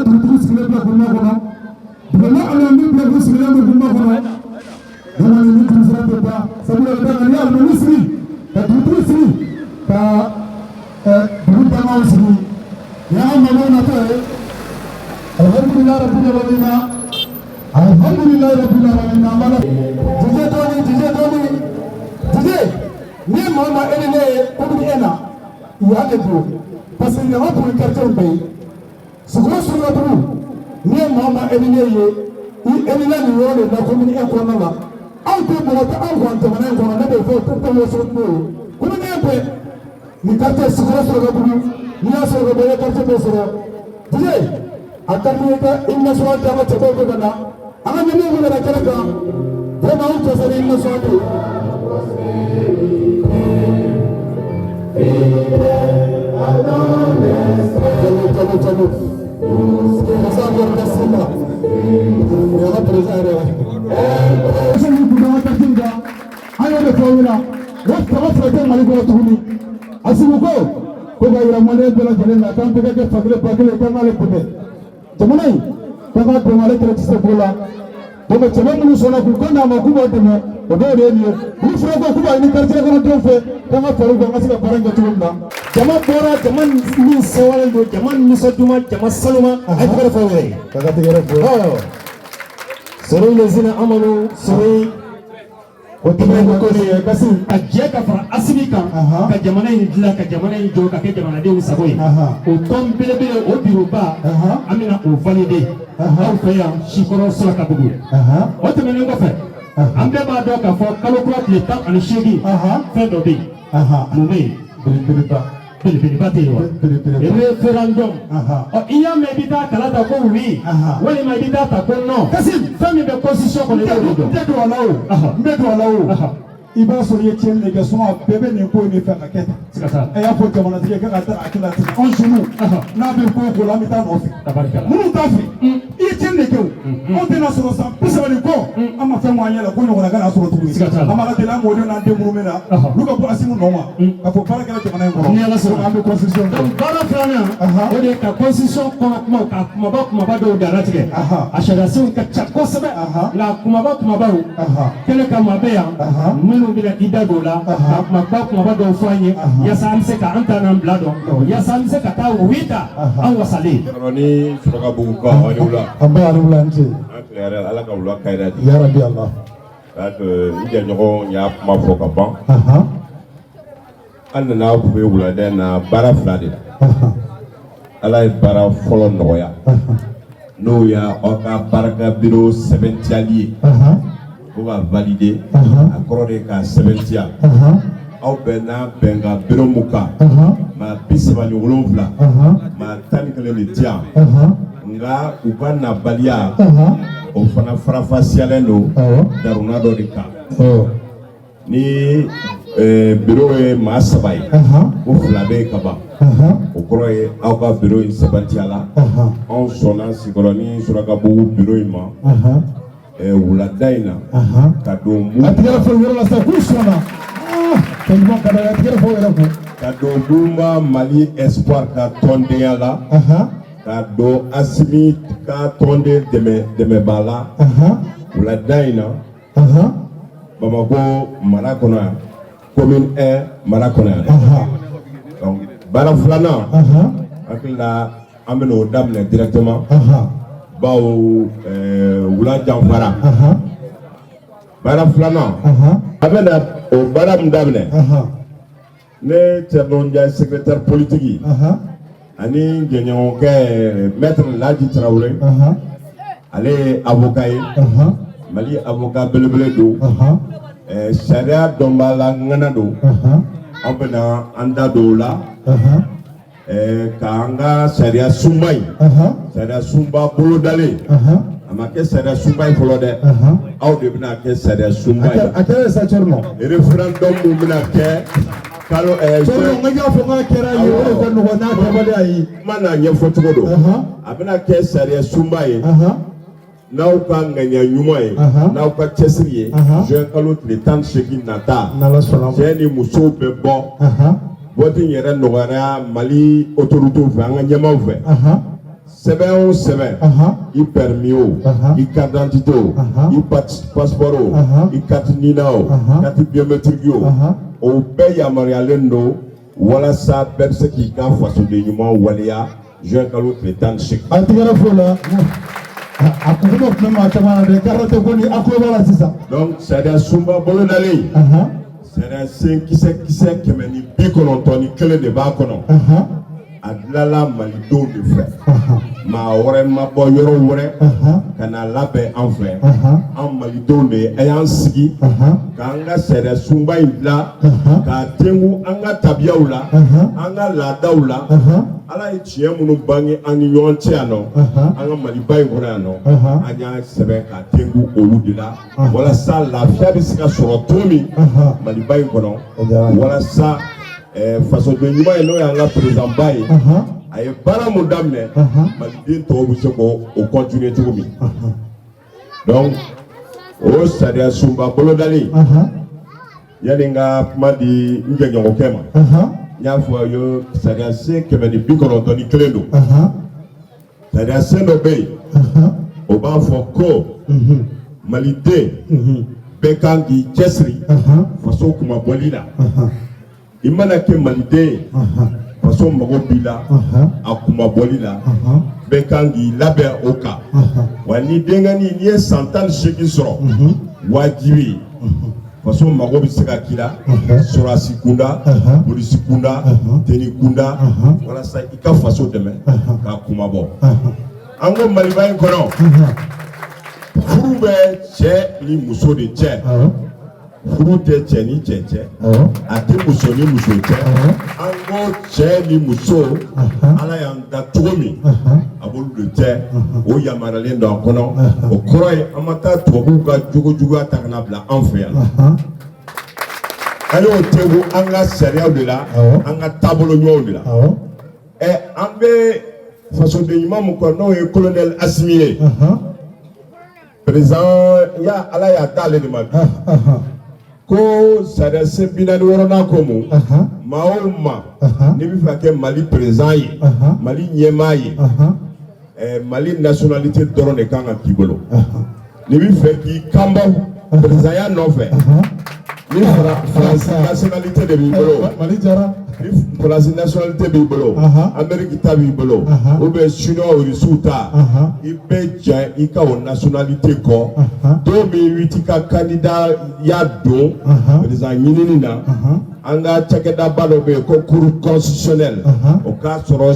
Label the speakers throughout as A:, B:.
A: Dugutigi sigilen bɛ groupement kɔnɔ, duguma alimami bɛɛ k'u sigilen bɛ groupement kɔnɔ. Ne kɔni ni tun sera tɛ ban, sabula ka d'a kan n'i ye alimami sigi ka dugutigi sigi ka dugu dangaw sigi, nin y'an ka maabaw natɔ ye. Alhamdulilayi rabbil alamina, alhamdulilayi rabbil alamina. An b'a la jije dɔɔni, jije dɔɔni, jije. Ni maa ma e ni ne ye commune 1 na yan de don, parce que ɲama kun quartier bɛɛ ye Sikɔrɔ Surakabugu. N'i ye maa ma e ni ne ye, i e ni ne nin yɔrɔ de la commune 1 kɔnɔna la. Anw tɛ mɔgɔ tɛ anw kan jamana in kɔnɔ. Ne b'o fɔ, o tɛ waso n'o ye. Commune 1 bɛɛ nin quartier Sikɔrɔ Surakabugu, n'i y'a sɔrɔ ka bɔ, i ye quartier bɛɛ sɔrɔ. Jije, a ka di i ka hymne national di an ka cɛbaw bɛ ka na, an ka ɲɛmɔgɔw bɛ ka na kɛnɛ kan. Vraiment, anw cɛsiri hymne national de ye. Jalo, jalo, président encore merci la. Nin y'an ka président yɛrɛ ye. Min kun bɛ an ka quartier in kan, an y'o de fɔ aw ɲɛna, o fanga fila tɛ Mali kɔnɔ tuguni. Assimi ko ka yira maliyɛn bɛɛ lajɛlen na k'an bɛɛ ka kɛ fa kelen ba kelen, k'an k'ale dɛmɛ jamana in, k'an k'a dɛmɛ, ale kɛlɛ tɛ se ko la. Donc cɛba minnu sɔnna k'u kan d'a ma k'u b'a dɛmɛ, o dɔw de ye nin ye. Olu fana ko k'u b'a ɲini quartier kɔnɔdenw fɛ k'an ka far'u kan, an ka se ka baara in kɛ cogo min na.
B: Jama bɔra, jama min sewalen don, jama nisɔnduma, jama sanuma, a ye tɛgɛrɛ fɔ aw yɛrɛ ye.
A: K'a ka tɛgɛrɛ fɔ.
B: Sɔrɔ lezina amanu sɔrɔ.
A: O tɛmɛnen kɔ, kasi
B: ka jɛ ka fara Assimi kan ka jamana in dilan, ka jamana in jɔ ka kɛ jamanadenw sago ye. O tɔn belebele, o bureauba, an bɛna o valider aw fɛ yan Sikɔrɔ Surakabugu. O tɛmɛnen kɔfɛ, an bɛɛ b'a dɔn k'a fɔ kalo kura tile 18, fɛn dɔ bɛ yen. Mun bɛ yen?
A: Belebeleba.
B: Belebeleba tɛ yen wa?
A: Belebeleba.
B: Référendum. Ɔ, i y'a mɛn i bɛ taa kala ta ko oui, walima i bɛ taa ta ko non.
A: Kasi
B: fɛn min bɛ constitution kɔnɔ, i b'o de dɔn.
A: N tɛ don a la o, n bɛ don a la o. I b'a sɔrɔ i ye tiɲɛni de kɛ, sinon a bɛɛ bɛ nin ko in de fɛ ka kɛ tan.
B: Siga t'a la.
A: A y'a fɔ jamanatigi k'a ka taa hakili la ten, anw jeunes n'a bɛ ko o ko la, an bɛ taa nɔfɛ.
B: Tabarikala.
A: Minnu t'a fɛ, i ye tiɲɛni de kɛ o, anw tɛna sɔrɔ san 30 ni kɔ, an ma fɛn bɔ an ɲɛ la ko ɲɔgɔnna kana sɔrɔ tuguni.
B: Siga t'a la.
A: An b'Ala deli, an mɔdenw n'an den minnu bɛ na, olu ka bɔ Assimi nɔ ma ka fɔ baara kɛra jamana in kɔnɔ.
B: Ni Ala sɔnna.
A: An bɛ constitution kɔnɔ.
B: Donc baara filanan, o de ye ka constitution kɔnɔ kumaw, ka kumaba kumaba dɔw dannatigɛ. A sariyasenw ka ca kosɛbɛ, nka kumaba kumabaw kɛnɛ kan, maa bɛ yan minnu bɛna i da don o la ka kumaba kumaba dɔw fɔ an ye, yaasa an bɛ se ka an ta n'an bila dɔn, yaasa an bɛ se ka taa oui ta an wasalen.
C: Ni Surakabugu ka aw ni wula.
A: An bɛ ani wula, an ce.
C: An tile yɛrɛ, Ala ka wula kayira di.
A: Yarabi Allah.
C: Donc n jɛɲɔgɔn y'a kuma fɔ ka ban. An nana aw fɛ wulada in na baara fila de la. Ala ye baara fɔlɔ nɔgɔya, n'o y'aw ka barika bureau sɛbɛntiyali ye. Ko ka valider, a kɔrɔ de k'a sɛbɛntiya. Aw bɛnna bɛnkan bureau mun kan, maa 37, maa 11 de ti yan, nka u ka nabaliya, o fana farafasiyalen don daruna dɔ de kan. Ni bureau ye maa saba ye, ko fila bɛ yen ka ban, o kɔrɔ ye aw ka bureau in sɛbɛntiyala. Anw sɔnna Sikɔrɔni Surakabugu bureau in ma wulada in na ka don
A: A tigɛrɛ fɔ yɔrɔ la sisan k'u sɔnna fɛn ɲuman ka d'a ye, a tigɛrɛ fɔ yɛrɛ kun.
C: Ka don Mouvement Mali Espoir ka tɔndenya la, ka don Assimi ka tɔnden dɛmɛ dɛmɛba la wulada in na Bamakɔ mara kɔnɔ yan, commune 1 mara kɔnɔ yan. Donc baara filanan, hakili la an bɛna o daminɛ directement, bawo wula janfara. Baara filanan, an bɛna o baara min daminɛ, ne Thierno Ndiaye, secrétaire politique, ani jɛɲɔgɔnkɛ maître Laji Tarawele, ale ye avocat ye, Mali avocat belebele don, sariya dɔnbala ŋana don. An bɛna an da don o la k'an ka sariya sunba in, sariya sunba bolodalen, a ma kɛ sariya sunba ye fɔlɔ dɛ, aw de bɛna kɛ sariya sunba ye.
A: A kɛra sa, Thierno.
C: Référendum mun bɛna kɛ kalo
A: Thierno, n ka fɔ k'a kɛra ye, o de ka nɔgɔn n'a kɛbaliya ye.
C: Kuma n'a ɲɛfɔ cogo don. A bɛna kɛ sariya sunba ye n'aw ka ŋaniya ɲuman ye, n'aw ka cɛsiri ye, juin kalo tile 18 nata.
A: N'Ala sɔnna ma.
C: Cɛ ni musow bɛ bɔ. Vote in yɛrɛ nɔgɔyara Mali autorités fɛ, an ka ɲɛmaaw fɛ. Sɛbɛn o sɛbɛn, i permis o, i carte d'identité o, i passeport o, i carte NINA o, carte biométrique o, o bɛɛ yamaruyalen don walasa bɛɛ bɛ se k'i ka fasoden ɲuman waleya juin kalo tile 18.
A: A tigɛrɛ fo la, a kuma tun bɛ maa caman na dɛ, carte ko ni a tulo b'a la sisan.
C: Donc sariya sunba bolodalen, sariya sen kisɛ kisɛ 191 de b'a kɔnɔ. A dilanla malidenw de fɛ, maa wɛrɛ ma bɔ yɔrɔ wɛrɛ ka na labɛn an fɛ. An malidenw de ye, a y'an sigi k'an ka sariya sunba in dilan k'a tengu an ka tabiyaw la, an ka laadaw la. Ala ye tiɲɛ minnu bange an ni ɲɔgɔn cɛ yan nɔ, an ka Maliba in kɔnɔ yan nɔ, an y'a sɛbɛn k'a tengu olu de la walasa lafiya bɛ se ka sɔrɔ cogo min Maliba in kɔnɔ, walasa fasoden ɲuman ye, n'o y'an ka président ba ye, a ye baara mun daminɛ, maliden tɔw bɛ se k'o continuer cogo min. Donc o sariya sunba bolodalen, yanni n ka kuma di n jɛɲɔgɔnkɛ ma, n y'a fɔ aw ye, sariya sen 191 don. Sariya sen dɔ bɛ yen, o b'a fɔ ko maliden bɛɛ kan k'i cɛsiri faso kunmabɔli la. I mana kɛ maliden ye, faso mago b'i la a kunmabɔli la, bɛɛ kan k'i labɛn o kan. Wa ni denkɛnin n'i ye san 18 sɔrɔ, wajibi faso mago bɛ se ka k'i la sɔrɔdasi kunda, polisi kunda, teni kunda, walasa i ka faso dɛmɛ k'a kunmabɔ. An ko Maliba in kɔnɔ, furu bɛ cɛ ni muso de cɛ. Furu tɛ cɛ ni cɛ cɛ, a tɛ muso ni muso cɛ. An ko cɛ ni muso, Ala y'an da cogo min, a b'olu de cɛ. O yamaruyalen don a kɔnɔ. O kɔrɔ ye an ma taa tubabuw ka jogo juguya ta ka na bila an fɛ yan. An y'o tegu an ka sariyaw de la, an ka taabolo ɲumanw de la. Ɛ, an bɛ fasoden ɲuman mun kɔ, n'o ye colonel Assimi ye, président ya, Ala y'a d'ale de ma bi. Ko sariya sen 46nan ko mun? Maa o maa n'i bɛ fɛ ka kɛ Mali président ye, Mali ɲɛmaa ye, Mali nationalité dɔrɔn de kan ka k'i bolo. N'i bɛ fɛ k'i kanbɔ présidentya nɔfɛ, ni Faransi nationalité de b'i bolo,
A: Mali jara.
C: ni Faransi nationalité b'i bolo, Amérique ta b'i bolo, ou bien Chinois, Russiw ta, i bɛ jɛ i ka o nationalité kɔ. Don min i t'i ka candidat ya don président ɲinini na, an ka cakɛdaba dɔ bɛ yen ko cour constitutionnelle, o k'a sɔrɔ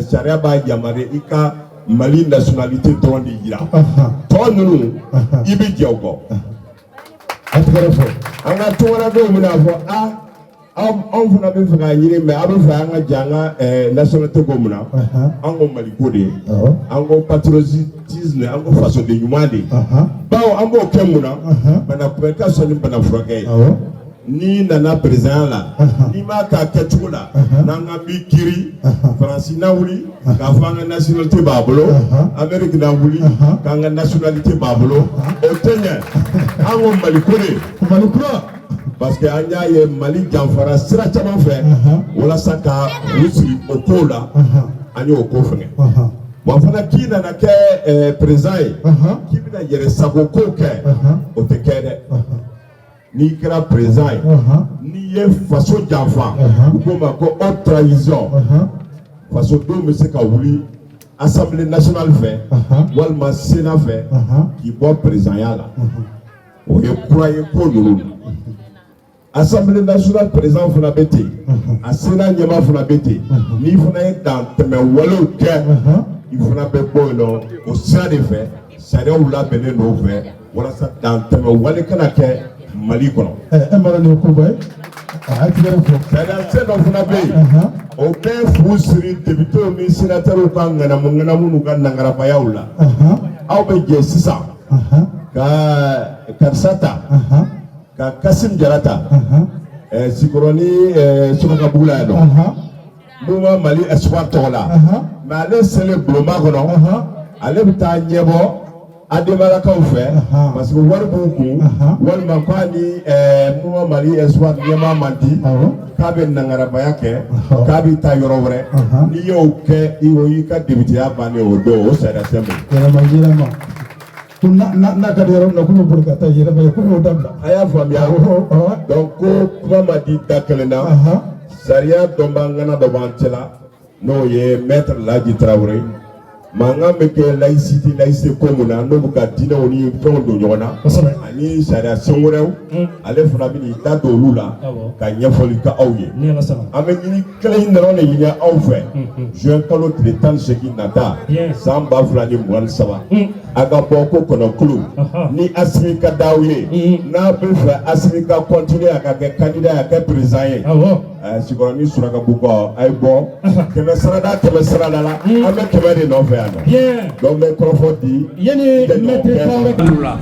C: sariya b'a yamaruya i ka Mali nationalité dɔrɔn de yira. Tɔ ninnu, i bɛ jɛ o kɔ.
A: A tigɛrɛ fɔ.
C: An ka tungaradenw bɛna fɔ a anw fana bɛ fɛ k'a ɲini, mais aw bɛ fɛ an ka jɛ an ka nationalité ko mun na? An ko Mali ko de ye, an ko patriotisme, an ko fasoden ɲuman de ye. Bawo an b'o kɛ mun na? Bana kunbɛn ka fisa ni bana furakɛ ye. N'i nana président la, n'i m'a k'a kɛcogo la, n'an ka b'i kiiri, Faransi na wuli k'a fɔ an ka nationalité b'a bolo, Amérique na wuli k'an ka nationalité b'a bolo, o tɛ ɲɛ. An ko Mali ko de.
A: Mali kura.
C: Parce que an y'a ye Mali janfara sira caman fɛ walasa ka u siri o kow la, an y'o ko fɛngɛ. Wa fana k'i nana kɛ président ye, k'i bɛna yɛrɛ sago ko kɛ, o tɛ kɛ dɛ. N'i kɛra président ye, n'i ye faso janfa, u k'o ma ko haute trahison, fasodenw bɛ se ka wuli Assemblée nationale fɛ walima Sénat fɛ k'i bɔ présidentya la. O ye kura ye ko ninnu na. Assemblée nationale président fana bɛ ten, a Sénat ɲɛmaa fana bɛ ten. N'i fana ye dantɛmɛ walew kɛ, i fana bɛ bɔ yen nɔ o sira de fɛ. Sariyaw labɛnnen don o fɛ walasa dantɛmɛ wale kana kɛ Mali kɔnɔ.
A: Ɛ, e mara nin ye koba ye, a ye tigɛrɛ fɔ.
C: Sariya sen dɔ fana bɛ yen, o bɛ fu siri députés ni sénateurs ka ŋanamu ŋanamu n'u ka nangarabayaw la. Aw bɛ jɛ sisan ka karisa ta, ka Kasim Jara ta, Sikɔrɔni Surakabugu la yan nɔ, Mouvement Mali Espoir tɔgɔ la. Mais ale selen bulonba kɔnɔ, ale bɛ taa ɲɛbɔ. Ademalakaw fɛ parce que wari b'u kun, walima k'a ni Mouvement Mali Espoir ɲɛmaa man di, k'a bɛ nangarabaya kɛ, k'a bɛ taa yɔrɔ wɛrɛ. N'i y'o kɛ, o y'i ka députéya bannen o don. O sariya tɛ mun.
A: Yɛlɛma yɛlɛma ko n'a ka di yɔrɔ min na, k'u bɛ boli ka taa yɛlɛma ye, k'u b'o dabila.
C: A y'a faamuya? Donc ko kuma ma di da kelen na. Sariya dɔnbaa ŋana dɔ b'an cɛla, n'o ye maître Laji Tarawele. Mankan bɛ kɛ laïcité, laïcité ko mun na, n'o bɛ ka diinɛw ni fɛnw don ɲɔgɔn na ani sariya sen wɛrɛw, ale fana bɛ n'i da don olu la ka ɲɛfɔli kɛ aw ye. An bɛ ɲini kelen in dɔrɔn de ɲini aw fɛ: juin kalo tile 18 nata san 2023, a ka bɔ ko kɔnɔkulu. Ni Asimi ka d'aw ye, n'a bɛ fɛ Asimi ka continuer, a ka kɛ candidat ye, a kɛ président ye, Sikɔrɔni Surakabugu, a ye bɔ 100 sarada, 100 sarada la, an bɛ 100 de nɔfɛ yan nɔ. Donc n bɛ kɔrɔfɔ di.
B: Yanni maître Traoré
D: la,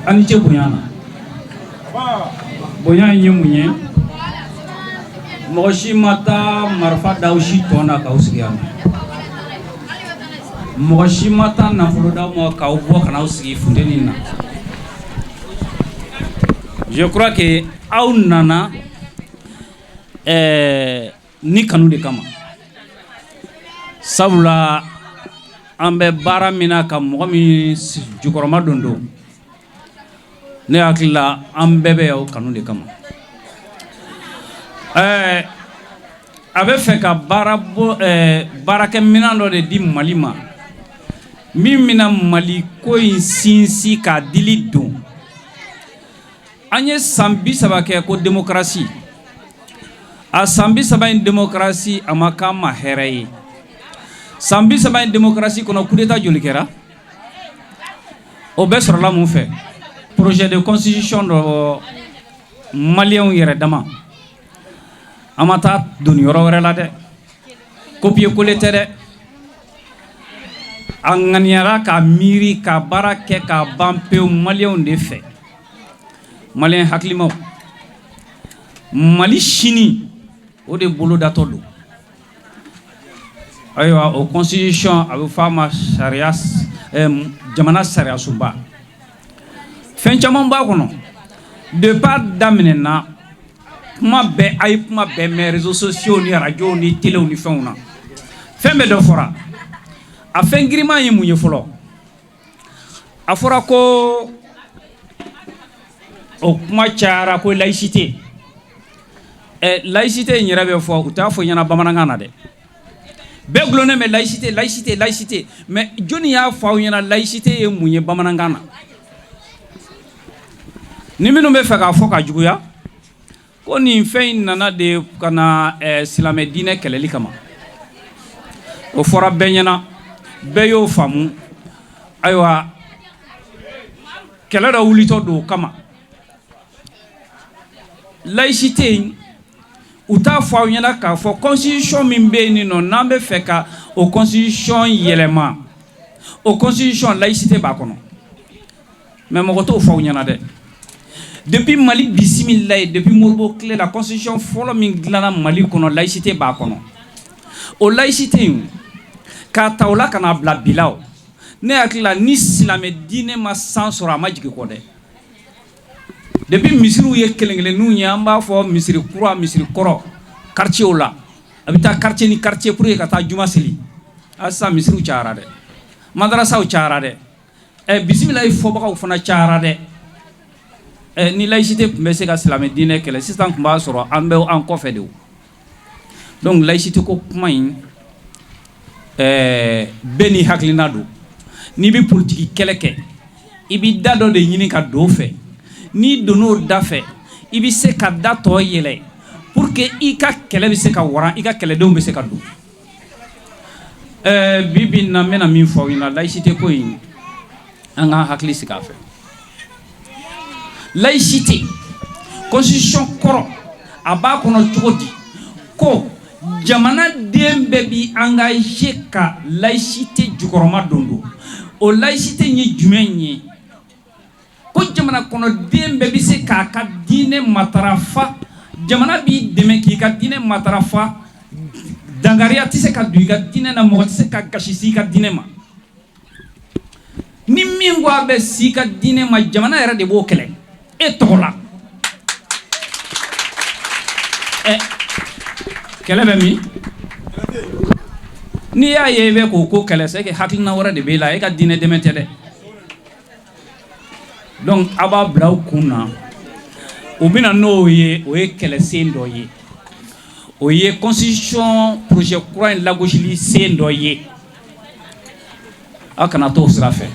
D: an ni ce bonya na. Bonya in ye mun ye? Mɔgɔ si ma taa marifa d'aw si tɔn na k'aw sigi yan nɔ. Mɔgɔ si ma taa nafolo d'aw ma k'aw bɔ ka n'aw sigi funteni na. Je crois que aw nana ni kanu de kama, sabula an bɛ baara min na, ka mɔgɔ min jukɔrɔma don don, ne hakili la, an bɛɛ bɛ yan o kanu de kama. A bɛ fɛ ka baara bɔ baarakɛminɛn dɔ de di Mali ma, min bɛna Mali ko in sinsin k'a dili don. An ye san 30 kɛ ko démocratie. A san 30 in démocratie, a ma k'an ma hɛrɛ ye. San 30 in démocratie kɔnɔ, coup d'état joli kɛra? O bɛɛ sɔrɔla mun fɛ? Projet de constitution dɔ, maliyɛnw yɛrɛ dama. An ma taa doni yɔrɔ wɛrɛ la dɛ, copier coller tɛ dɛ. A ŋaniyara ka miiri ka baara kɛ k'a ban pewu maliyɛnw de fɛ, maliyɛn hakilimaw. Mali sini, o de bolo datɔ don. Ayiwa, o constitution, a bɛ fɔ a ma sariya jamana sariya sunba. Fɛn caman b'a kɔnɔ. Depuis a daminɛna, kuma bɛɛ, a ye kuma bɛɛ mɛn réseaux sociaux ni radio ni téléw ni fɛnw na. Fɛn bɛɛ dɔ fɔra. A fɛn giriman ye mun ye fɔlɔ? A fɔra ko o kuma cayara ko laïcité. Laïcité in yɛrɛ bɛ fɔ, u t'a fɔ ɲɛna bamanankan na dɛ. Bɛɛ gulonnen bɛ laïcité, laïcité, laïcité, mais jɔnni y'a fɔ aw ɲɛna laïcité ye mun ye bamanankan na? Ni minnu bɛ fɛ k'a fɔ ka juguya ko nin fɛn in nana de ka na silamɛ diinɛ kɛlɛli kama, o fɔra bɛɛ ɲɛna, bɛɛ y'o faamu. Ayiwa, kɛlɛ dɔ wulitɔ don o kama, laïcité in. U t'a fɔ aw ɲɛna k'a fɔ constitution min bɛ yen nɔ, n'an bɛ fɛ ka o constitution yɛlɛma, o constitution, laïcité b'a kɔnɔ, mais mɔgɔ t'o fɔ aw ɲɛna dɛ. Depuis Mali bisimilayi, depuis Modibo tile la, constitution fɔlɔ min dilanna Mali kɔnɔ, laïcité b'a kɔnɔ. O laïcité in, k'a ta o la ka n'a bila bi la, o ne hakili la, ni silamɛ diinɛ ma san sɔrɔ, a ma jigin kɔ dɛ. Depuis misiriw ye kelen kelenninw ye, an b'a fɔ misiri kura, misiri kɔrɔ, quartier la, a bɛ taa quartier ni quartier pour que ka taa juma seli. A sisan misiriw cayara dɛ, madarasaw cayara dɛ, bisimilayi fɔbagaw fana cayara dɛ. Ni laïcité tun bɛ se ka silamɛ diinɛ kɛlɛ, sisan tun b'a sɔrɔ an bɛ an kɔfɛ de o. Donc laïcité ko kuma in, bɛɛ n'i hakilina don. N'i bɛ politiki kɛlɛ kɛ, i bɛ da dɔ de ɲini ka don o fɛ. N'i donn'o da fɛ, i bɛ se ka da tɔ yɛlɛ pour que i ka kɛlɛ bɛ se ka waran, i ka kɛlɛdenw bɛ se ka don. Bi bi in na, n bɛna min fɔ aw ɲɛna laïcité ko in, an k'an hakili sigi a fɛ. Laïcité, constitution kɔrɔ, a b'a kɔnɔ cogo di ko jamanaden bɛɛ b'i engagé ka laïcité jukɔrɔma don don? O laïcité in ye jumɛn ye? Ko jamana kɔnɔden bɛɛ bɛ se k'a ka diinɛ matarafa, jamana b'i dɛmɛ k'i ka diinɛ matarafa. Dankariya tɛ se ka don i ka diinɛ na, mɔgɔ tɛ se ka gasi s'i ka diinɛ ma. Ni min ko a bɛ s'i ka diinɛ ma, jamana yɛrɛ de b'o kɛlɛ e tɔgɔ la. Ɛ, kɛlɛ bɛ min? N'i y'a ye i bɛ k'o ko kɛlɛ, c'est que hakilina wɛrɛ de b'e la, e ka diinɛ dɛmɛ tɛ dɛ. Donc a b'a bila aw kun na, u bɛna n'o ye, o ye kɛlɛsen dɔ ye, o ye constitution projet kura in lagosili sen dɔ ye. Aw kana t'o sira fɛ.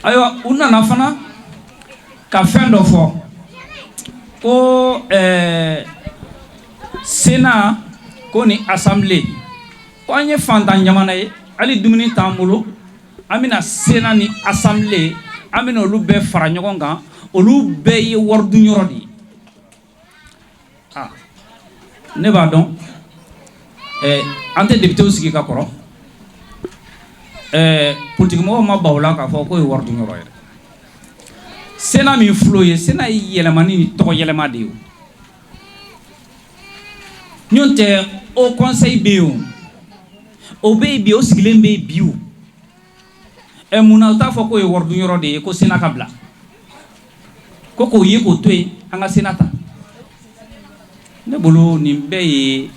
D: Ayiwa, u nana fana ka fɛn dɔ fɔ ko Sénat ko ni assemblée, ko an ye fantan jamana ye, hali dumuni t'an bolo, an bɛna Sénat ni assemblée, an bɛna olu bɛɛ fara ɲɔgɔn kan, olu bɛɛ ye wari dun yɔrɔ de ye. Ah, ne b'a dɔn an tɛ députéw sigi ka kɔrɔ, politikimɔgɔw ma ban o la k'a fɔ k'o ye wari dun yɔrɔ ye dɛ. Sénat min filɛ o ye, Sénat ye yɛlɛmani ni tɔgɔ yɛlɛma de ye o. Ɲɔn tɛ, haut conseil bɛ yen o, o bɛ yen bi, o sigilen bɛ yen bi o. Ɛ, munna u t'a fɔ k'o ye wari dun yɔrɔ de ye, ko Sénat ka bila, ko k'o ye k'o to yen, an ka Sénat ta? Ne bolo, nin bɛɛ ye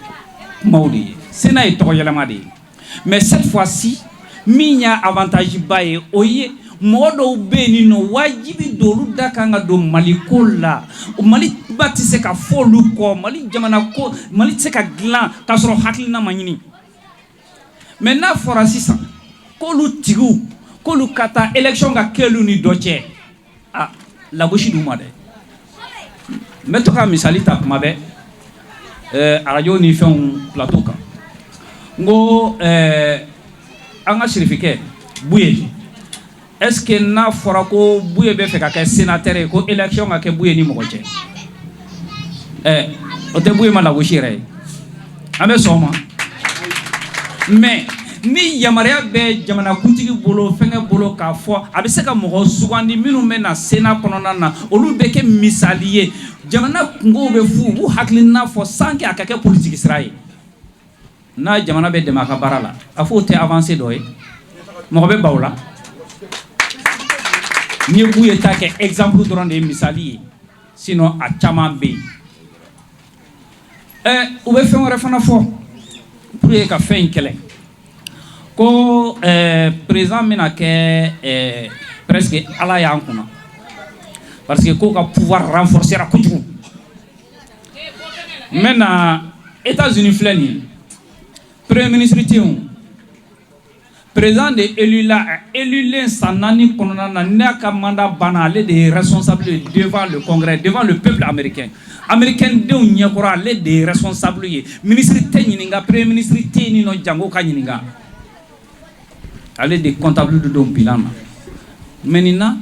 D: kumaw de ye. Sénat ye tɔgɔ yɛlɛma de ye. Mais cette fois-ci, min y'a avantage ba ye, o ye mɔgɔ dɔw bɛ yen nɔ, wajibi don olu da kan ka don Mali ko la. Mali ba tɛ se ka fɔ olu kɔ, Mali jamana ko, Mali tɛ se ka dilan k'a sɔrɔ hakilina ma ɲini. Mais n'a fɔra sisan k'olu tigiw, k'olu ka taa élection ka kɛ olu ni dɔ cɛ, ah, lagosi d'u ma dɛ. N bɛ to ka misali ta kuma bɛɛ arajo ni fɛnw plateau kan. N ko an ka sirifikɛ Buye, est ce que n'a fɔra ko Buye bɛ fɛ ka kɛ sénateur ye, ko élection ka kɛ Buye ni mɔgɔ cɛ, o tɛ Buye ma lagosi yɛrɛ ye? An bɛ sɔn o ma. Mais ni yamaruya bɛ jamanakuntigi bolo, fɛnkɛ bolo, k'a fɔ a bɛ se ka mɔgɔ sugandi minnu bɛ na Sénat kɔnɔna na, olu bɛ kɛ misali ye, jamana kungow bɛ fu, u b'u hakilina fɔ sans que a ka kɛ politique sira ye, n'a jamana bɛ dɛmɛ a ka baara la, a fɔ o tɛ avancée dɔ ye? Mɔgɔ bɛ ban o la? N ye Buye ta kɛ exemple dɔrɔn de ye, misali ye, sinon a caman bɛ yen. Ɛ, u bɛ fɛn wɛrɛ fana fɔ pour que ka fɛn in kɛlɛ, ko président bɛna kɛ presque ala y'an kunna, parce que k'o ka pouvoir renforcer ra kojugu. N bɛ na, États-Unis filɛ nin ye, premier ministre tɛ yen o, président de élu la, élu san 4 kɔnɔna na, n'a ka mandat banna, ale de ye responsable devant le congrès, devant le peuple américain, américain denw ɲɛkɔrɔ, ale de ye responsable ye. Ministre tɛ ɲininka, premier ministre tɛ yen nɔ jango ka ɲininka, ale de comptable de don bilan na. Mais nin na,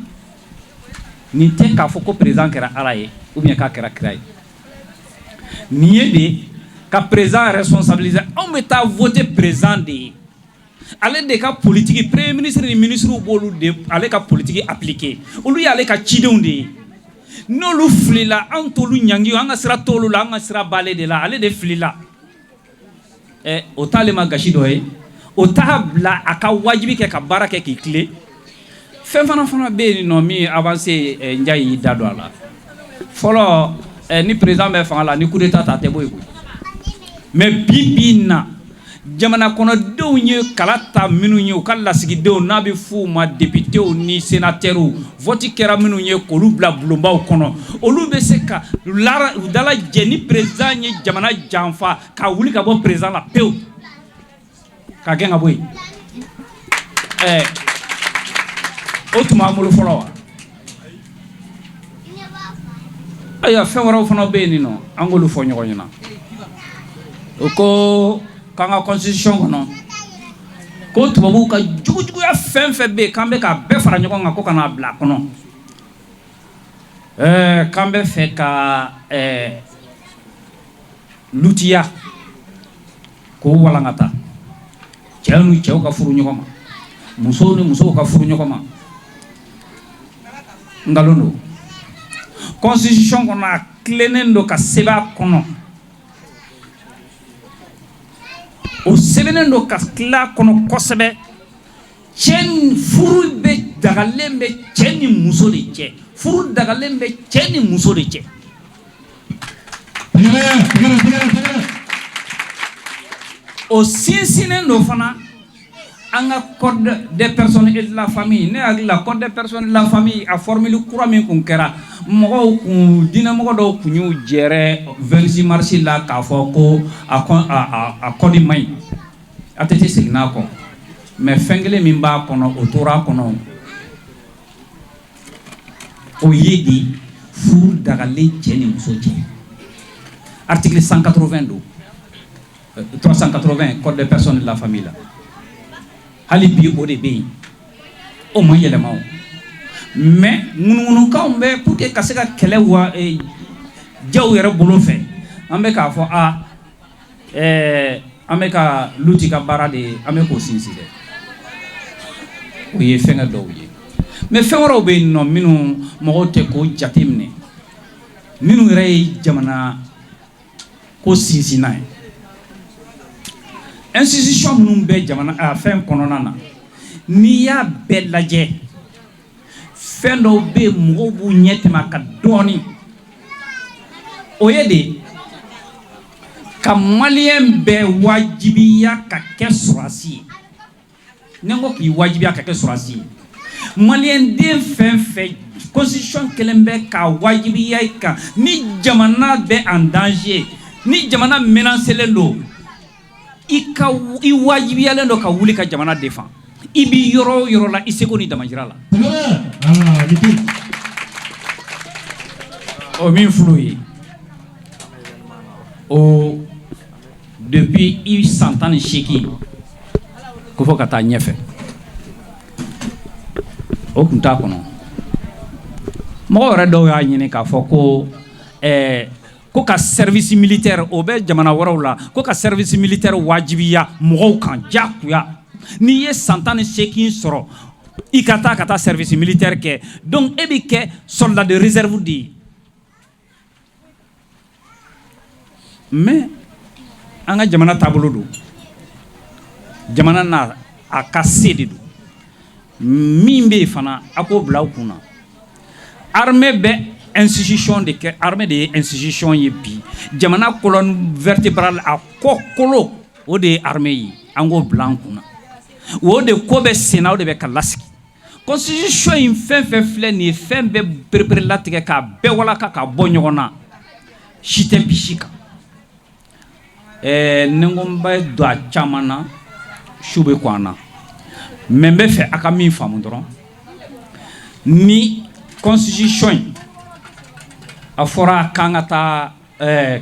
D: nin tɛ k'a fɔ ko président kɛra ala ye ou bien k'a kɛra kira ye. Nin ye de ka président responsabiliser. Anw bɛ taa voter président de ye, ale de ka politique, premier ministre ni ministre b'olu de, ale ka politique appliquer, olu y'ale ka cidenw de ye. N'olu filila, anw t'olu ɲangi, an ka sira t'olu la, an ka sira b'ale de la, ale de filila. Ɛ, o t'ale ma gasi dɔ ye, o t'a bila a ka wajibi kɛ ka baara kɛ k'i tilen. Fɛn fana bɛ yen nɔ min ye avancé, Njayi y'i da don a la fɔlɔ. Ni président bɛ fanga la, ni coup d'état ta, a tɛ bɔ yen koyi. Mais bi bi in na, jamana kɔnɔdenw ye kala ta minnu ye, u ka lasigidenw, n'a bɛ f'u ma députéw ni sénateurs, vote kɛra minnu ye k'olu bila bulonbaw kɔnɔ, olu bɛ se ka u dalajɛ ni président ye jamana janfa, ka wuli ka bɔ président la pewu, ka gɛn ka bɔ yen. Ɛ, o tun b'an bolo fɔlɔ wa? Ayiwa, fɛn wɛrɛw fana bɛ yen nɔ, an k'olu fɔ ɲɔgɔn ɲɛna. O ko k'an ka constitution kɔnɔ, ko tubabuw ka jugujuguya fɛn fɛn bɛ yen, k'an bɛ k'a bɛɛ fara ɲɔgɔn kan, ko ka n'a bila a kɔnɔ. K'an bɛ fɛ ka lutiya k'o walankata, cɛw ni cɛw ka furu ɲɔgɔn ma, musow ni musow ka furu ɲɔgɔn ma. Nkalon don. Constitution kɔnɔ, a tilennen don ka sɛbɛn a kɔnɔ, o sɛbɛnnen don ka tila a kɔnɔ kosɛbɛ. Cɛ furu bɛ dagalen bɛ cɛ ni muso de cɛ, furu dagalen bɛ cɛ ni muso de cɛ. O sinsinnen don fana an ka code des personnes et de la famille. Ne hakili la, code des personnes et de la famille, a formule kura min kun kɛra, mɔgɔw kun, diinɛmɔgɔ dɔw kun y'u jɛrɛ 26 mars la k'a fɔ ko a code man ɲi. ATT seginna a kɔ, mais fɛn kelen min b'a kɔnɔ, o tora a kɔnɔ, o ye de furu dagalen cɛ ni muso cɛ. Article 180 don, 380 code des personnes et de la famille la, hali bi o de bɛ yen, o ma yɛlɛma. O mais ŋunuŋunukanw bɛ pour que ka se ka kɛlɛ wa jaw yɛrɛ bolo fɛ, an bɛ k'a fɔ a an bɛ ka luti ka baara de ye, an bɛ k'o sinsin dɛ. O ye fɛnkɛ dɔw ye, mais fɛn wɛrɛw bɛ yen nɔ minnu mɔgɔw tɛ k'o jate minɛ, minnu yɛrɛ ye jamana ko sinsinna ye. Institution minnu bɛ jamana a fɛn kɔnɔna na, n'i y'a bɛɛ lajɛ, fɛn dɔw bɛ yen, mɔgɔw b'u ɲɛ tɛmɛ a kan dɔɔnin. O ye de ka maliyɛn bɛɛ wajibiya ka kɛ sɔrɔdasi ye. Ni n ko k'i wajibiya ka kɛ sɔrɔdasi ye, maliyɛn den fɛn fɛn, constitution kelen bɛ k'a wajibiya i kan, ni jamana bɛ en danger, ni jamana menacelen don, i ka i wajibiyalen don ka wuli ka jamana défend, i b'i yɔrɔ o yɔrɔ la, i seko ni damajira la. O min fil'o ye, o depuis i san 18 ko fɔ ka taa ɲɛfɛ, o tun t'a kɔnɔ. Mɔgɔ yɛrɛ dɔw y'a ɲini k'a fɔ ko ko ka service militaire, o bɛ jamana wɛrɛw la, ko ka service militaire wajibiya mɔgɔw kan diyagoya. N'i ye san 18 sɔrɔ, i ka taa service militaire kɛ. Donc e bɛ kɛ soldat de réserve de ye. Mais an ka jamana taabolo don, jamana n'a a ka se de don. Min bɛ yen fana, a k'o bila aw kun na, armée bɛ institution de kɛ, armée de ye institution ye bi. Jamana colonne vertébrale, a kɔ kolo, o de ye armée ye. An k'o bila an kun na, o de ko bɛ sen na, o de bɛ ka lasigi. Constitution in, fɛn fɛn filɛ nin ye, fɛn bɛɛ perepere latigɛ k'a bɛɛ walaka k'a bɔ ɲɔgɔn na, si tɛ bi si kan. Ni n ko n bɛ don a caman na, su bɛ ko an na. Mais n bɛ fɛ a ka min faamu dɔrɔn, ni constitution in a fɔra k'an ka taa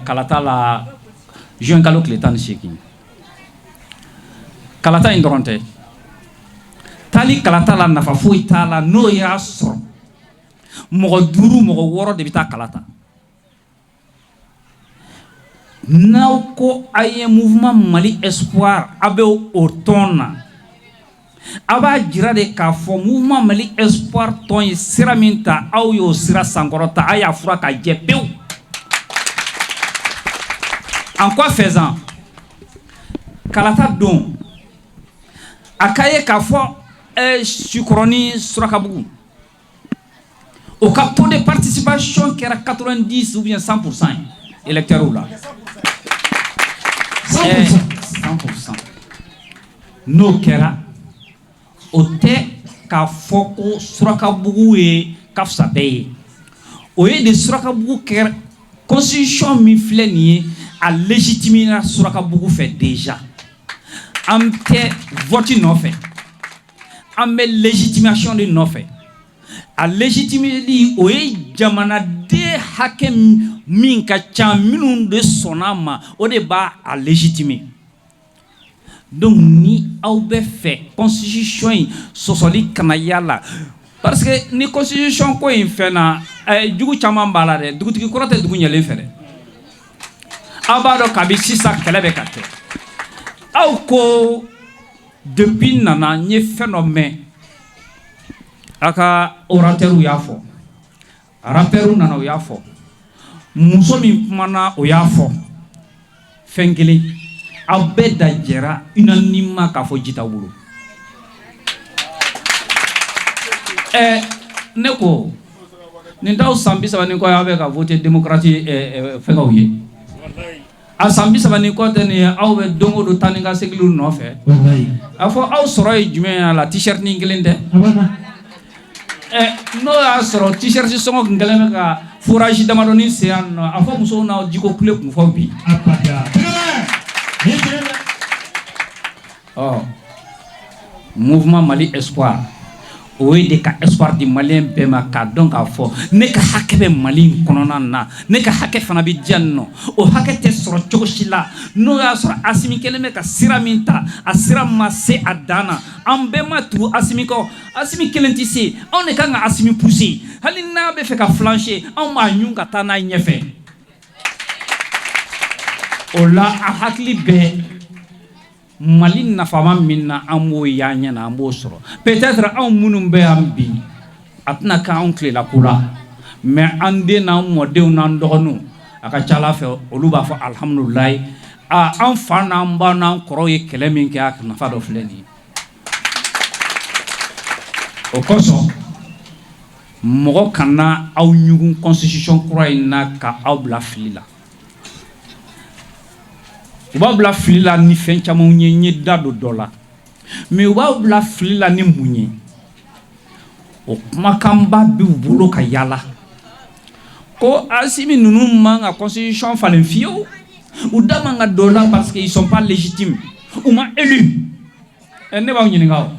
D: kalata la juin kalo tile 18, kalata in dɔrɔn tɛ. Taali kalata la, nafa foyi t'a la n'o y'a sɔrɔ mɔgɔ duuru, mɔgɔ wɔɔrɔ de bɛ taa kalata. N'aw ko a ye mouvement Mali Espoir, a bɛ o tɔn na, a b'a jira de k'a fɔ mouvement Mali Espoir tɔn ye sira min ta, aw y'o sira sankɔrɔta, a y'a fura ka jɛ pewu. En quoi faisant? Kalata don, a ka ye k'a fɔ Sikɔrɔni, Surakabugu, o ka taux de participation kɛra 90 ou bien 100% ye électeurs la. 100%. N'o kɛra, o tɛ k'a fɔ ko Surakabugu ye ka fisa bɛɛ ye. O ye de Surakabugu kɛra constitution min filɛ nin ye, a légitimera Surakabugu fɛ déjà. An tɛ vote nɔfɛ, an bɛ légitimation de nɔfɛ. A légitimeli, o ye jamanaden hakɛ min ka ca, minnu de sɔnna a ma, o de b'a a légitimer. Donc ni aw bɛ fɛ constitution in sɔsɔli kana y'a la, parce que ni constitution ko in fɛn na, jugu caman b'a la dɛ. Dugutigi kɔrɔ tɛ dugu ɲɛlen fɛ dɛ. Aw b'a dɔn kabi sisan kɛlɛ bɛ ka kɛ. Aw ko depuis nana, n ye fɛn dɔ mɛn, aw ka orateurs y'a fɔ, rappeurs nana, u y'a fɔ. Muso min kumana, o y'a fɔ fɛn kelen, aw bɛɛ da jɛra unanimement k'a fɔ ji t'aw bolo. Ɛ, ne ko nin t'aw san 30 ni kɔ ye, aw bɛ ka voter démocratie fɛngɛw ye. A san 30 ni kɔ tɛ nin ye, aw bɛ don o don taa ni ka seginw nɔfɛ. A fɔ aw sɔrɔ ye jumɛn ye a la? T-shirt ni kelen tɛ. Ɛ, n'o y'a sɔrɔ t-shirt sɔngɔ tun kɛlen bɛ ka forage damadɔni sen yan nɔ, a fɔ musow n'aw jiko kule kun fɔ bi. Ɔ, mouvement Mali Espoir, o ye de ka espoir di malien bɛɛ ma, k'a dɔn k'a fɔ ne ka hakɛ bɛ Mali in kɔnɔna na, ne ka hakɛ fana bɛ diya nɔ. O hakɛ tɛ sɔrɔ cogo si la n'o y'a sɔrɔ Asimi kɛlen bɛ ka sira min ta, a sira ma se a dan na. An bɛɛ ma tugu Asimi kɔ. Asimi kelen tɛ se, anw de kan ka Asimi pousser. Hali n'a bɛ fɛ ka flancher, anw b'a ɲun ka taa n'a ɲɛfɛ. O la, a hakili bɛ Mali nafama min na, an b'o y'an ɲɛ na, an b'o sɔrɔ. Peut-être anw minnu bɛ yan bi, a tɛna kɛ anw tilela ko la, mais an den n'an mɔdenw n'an dɔgɔninw, a ka ca Ala fɛ, olu b'a fɔ alihamudulilayi, a an fa n'an ba n'an kɔrɔw ye kɛlɛ min kɛ, a nafa dɔ filɛ nin ye. O kosɔn, mɔgɔ kana aw ɲugun constitution kura in na ka aw bila fili la. U b'aw bila fili la ni fɛn camanw ye, n ye da don dɔ la, mais u b'aw bila fili la ni mun ye? O kumakanba b'u bolo ka yala ko Asimi ninnu man ka constitution falen fiyewu, u da man ka don la parce que ils sont pas légitimes, u ma élu. Ɛ, ne b'aw ɲininka, o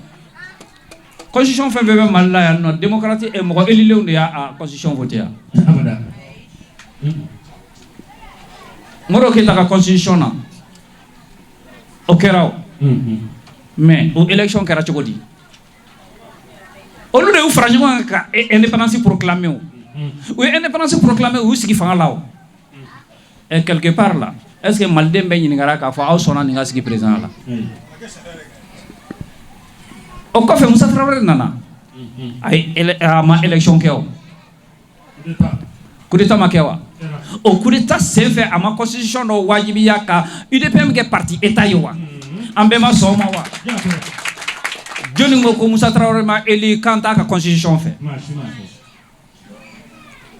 D: constitution fɛn fɛn bɛ Mali la yan nɔ, démocrate, mɔgɔ élulenw de y'a constitution voté yan. Modibo Keyita ka constitution na, o kɛra o, mais o élection kɛra cogo di? Olu de y'u fara ɲɔgɔn kan ka indépendance proclamer. O u ye indépendance proclamer, u y'u sigi fanga la. O ɛ, quelque part là, est ce que maliden bɛɛ ɲininkara k'a fɔ aw sɔnna nin ka sigi président la? O kɔfɛ, Musa Tarawele nana, a ye a ma élection kɛ, o coup d'état ma kɛ wa? O coup d'état senfɛ, a ma constitution dɔ wajibiya ka UDPM kɛ parti état ye wa? An bɛɛ ma sɔn o ma wa? Jɔnni ko ko Musa Tarawele ma élu k'an t'a ka constitution fɛ?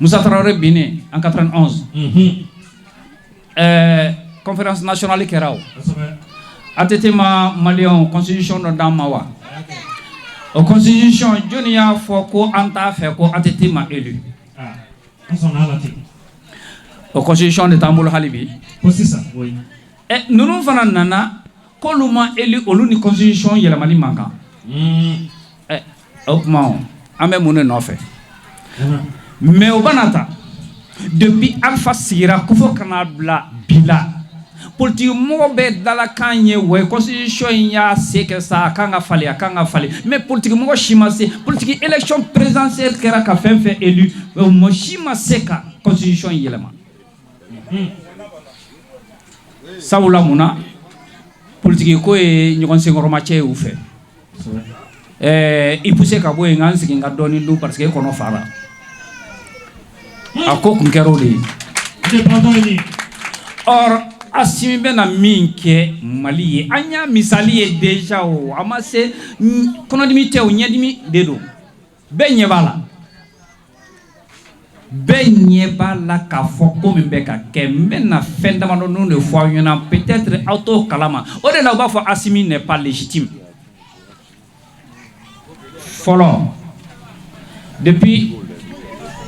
D: Musa Tarawele binnen en 91, conférence nationale kɛra. O ATT ma maliyɛnw constitution dɔ d'an ma wa? O constitution, jɔnni y'a fɔ ko an t'a fɛ, ko ATT ma élu? O constitution de t'an bolo hali bi. Ɛ, ninnu fana nana k'olu ma élu, olu ni constitution yɛlɛmali man kan. Ɛ, o tuma an bɛ mun de nɔfɛ? Mais o bana ta, depuis Alpha sigira ko fo ka n'a bila bi la, politique mɔgɔ bɛɛ dalakan ye wa constitution in y'a se kɛ sa, a kan ka falen, a kan ka falen. Mais politique mɔgɔ si ma se. Politique élection présidentielle kɛra ka fɛn fɛn élu, mɔgɔ si ma se ka constitution in yɛlɛma. Sabula mun na? Politique ko ye ɲɔgɔn senkɔrɔmacɛ ye u fɛ. Ɛɛ, i poussé ka bɔ yen, n ka n sigi n ka dɔɔnin dun, parce que e kɔnɔ fara. A ko kun kɛra o de ye. Or Asimi bɛna min kɛ Mali ye, an y'a misali ye déjà. O a ma se, kɔnɔdimi tɛ, o ɲɛdimi de don. Bɛɛ ɲɛ b'a la, bɛɛ ɲɛ b'a la k'a fɔ ko min bɛ ka kɛ. N bɛna fɛn damadɔnin de fɔ aw ɲɛna, peut-être aw t'o kalama. O de la u b'a fɔ Asimi n'est pas légitime. Fɔlɔ, depuis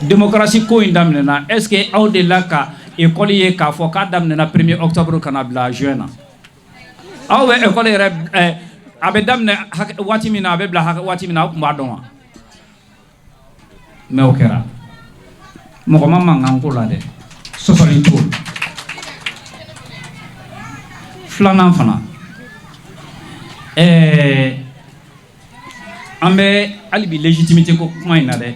D: démocratie ko in daminɛna, est ce que aw delila ka école ye k'a fɔ k'a daminɛna 1er octobre ka na bila juin na? Aw bɛ école yɛrɛ, a bɛ daminɛ waati min na, a bɛ bila waati min na, aw tun b'a dɔn wa? Mais o kɛra, mɔgɔ ma mankan ko la dɛ, sɔsɔli t'o la. Filanan fana, an bɛ hali bi légitimité ko kuma in na dɛ.